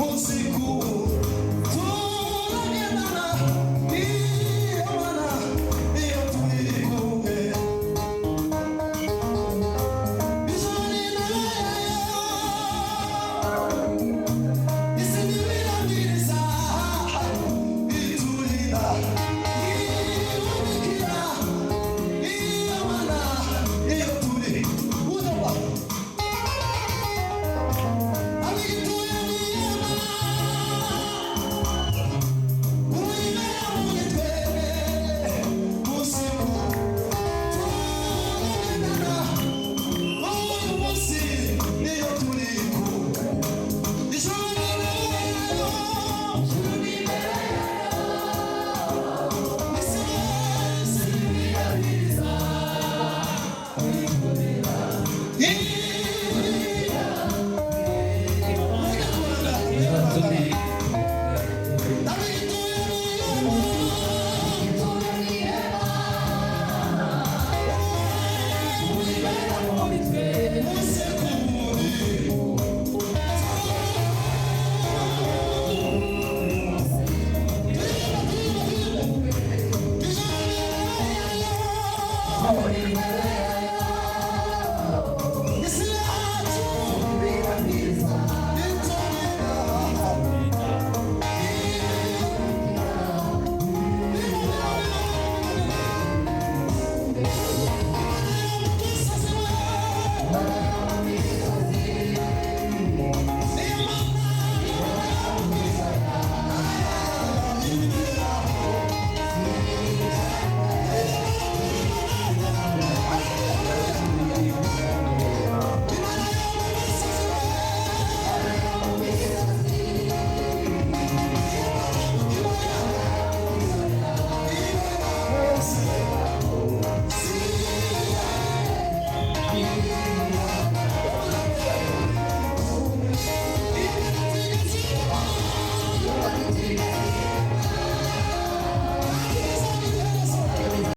Usiku turagendana, iyo Mana iyo turi kumwe. Ijoro ni intebe yayo, isi ntibirangiriza, iturinda ibubikira, iyo Mana iyo turi uzaba abituye n'iyema uwibera muri twebwe. Usiku turagendana, uyu munsi niyo turi kumwe. Ijuru ni intebe yayo, isi yose ibirabiriza. Niba turi